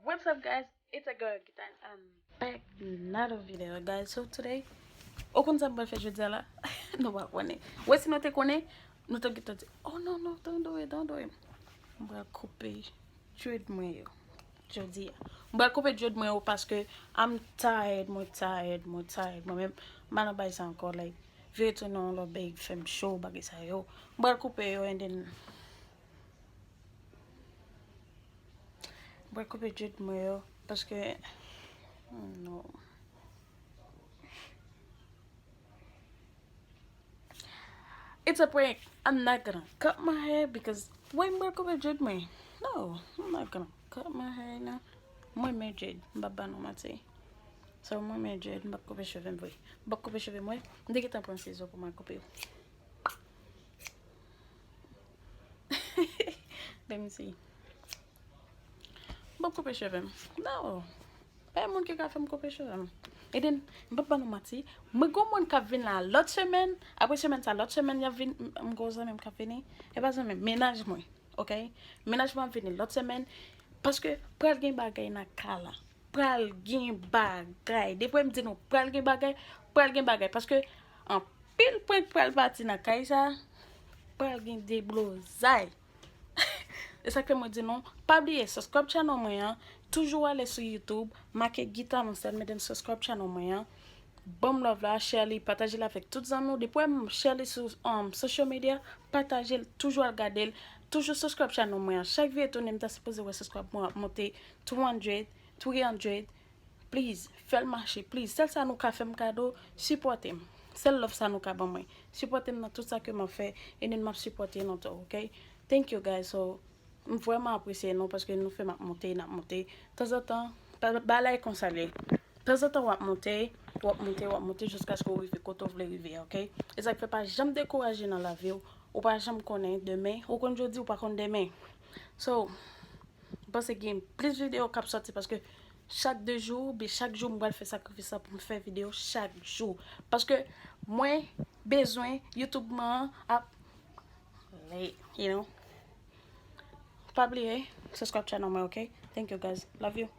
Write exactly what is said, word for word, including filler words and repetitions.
What's up, guys? It's a girl Gitan. I'm back with another video, guys. So today, ou konn sa m pral fè jodi a la? Nou pa konnen. Wè, si nou te konnen, nou te gentan di, "Oh non, non, don't do it, don't do it." M pral koupe dread mwen yo jodi a. M pral koupe dread mwen yo paske I'm tired, mwen tired, mwen tired. Mwen menm, m pa nan bay sa ankò, like, vire tounen yon lòt bay, fè m cho, bagay sa yo. M pral koupe yo and then Mwen koupe dread mwen yo paske, oh no. It's a prank. I'm not gonna cut my hair because why mwen koupe dread mwen? No, I'm not gonna cut my hair now. Mwen men dread, m pa ba nou manti. So mwen men dread, m pa koupe cheve m vre. M pa koupe cheve mwen. M te gentan pran sizo pou mwen koupe yo. Let me see. M p ap koupe cheve m. No. Pa gen moun ki ka fè m koupe cheve m. E then, m p ap ba nou manti. Mwen gon moun k ap vin la lòt semèn. Apre semèn sa, lòt semèn y ap vin. M, m gon zanmi m k ap vini. E pa zanmi m, mennaj mwen. Ok? Mennaj mwen ap vini lòt semèn. Paske pral gen bagay nan ka la. Pral gen bagay. Depi m di nou, pral gen bagay, pral gen bagay. Paske anpil prank pral pati nan kay sa, pral gen deblozay. E sa k fè mwen di nou, pa bliye subscribe channel mwen an, toujou ale sou YouTube, make Gita Monstèl, mete m subscribe channel mwen an. Ban m love la, share li, pataje l avèk tout zanmi w. Depi w wè m share li sou um, social media, pataje l, toujou al gade l, toujou subscribe channel mwen an. Chak videyo tounen, m ta sipoze wè subscribe mwen ap monte two hundred, three hundred, please, fè l mache, please. Sèl sa nou ka fè m kado, sipòte m. Sèl love sa nou ka ban mwen. Sipòte m nan tout sa ke m ap fè, e nou m ap sipòte nou tou, ok? Thank you guys. So, m vrèman apresye nou paske nou fè m ap monte, n ap monte. Tanzantan, ba, bagay konsa l ye. Tanzantan w ap monte, w ap monte, w ap monte jiskaske w rive kote w vle rive, ok? E sa k fè pa janm dekouraje nan lavi w, ou pa janm konnen demen, ou konn jodi, ou pa konn demen. So, m panse gen plis videyo k ap sòti paske chak de jou, oubyen chak jou, m pral fè sakrifis la pou m fè videyo chak jou. Paske mwen bezwen YouTube mwen an ap, you know. Pa bliye, subscribe channel mwen, ok? Thank you guys. Love you.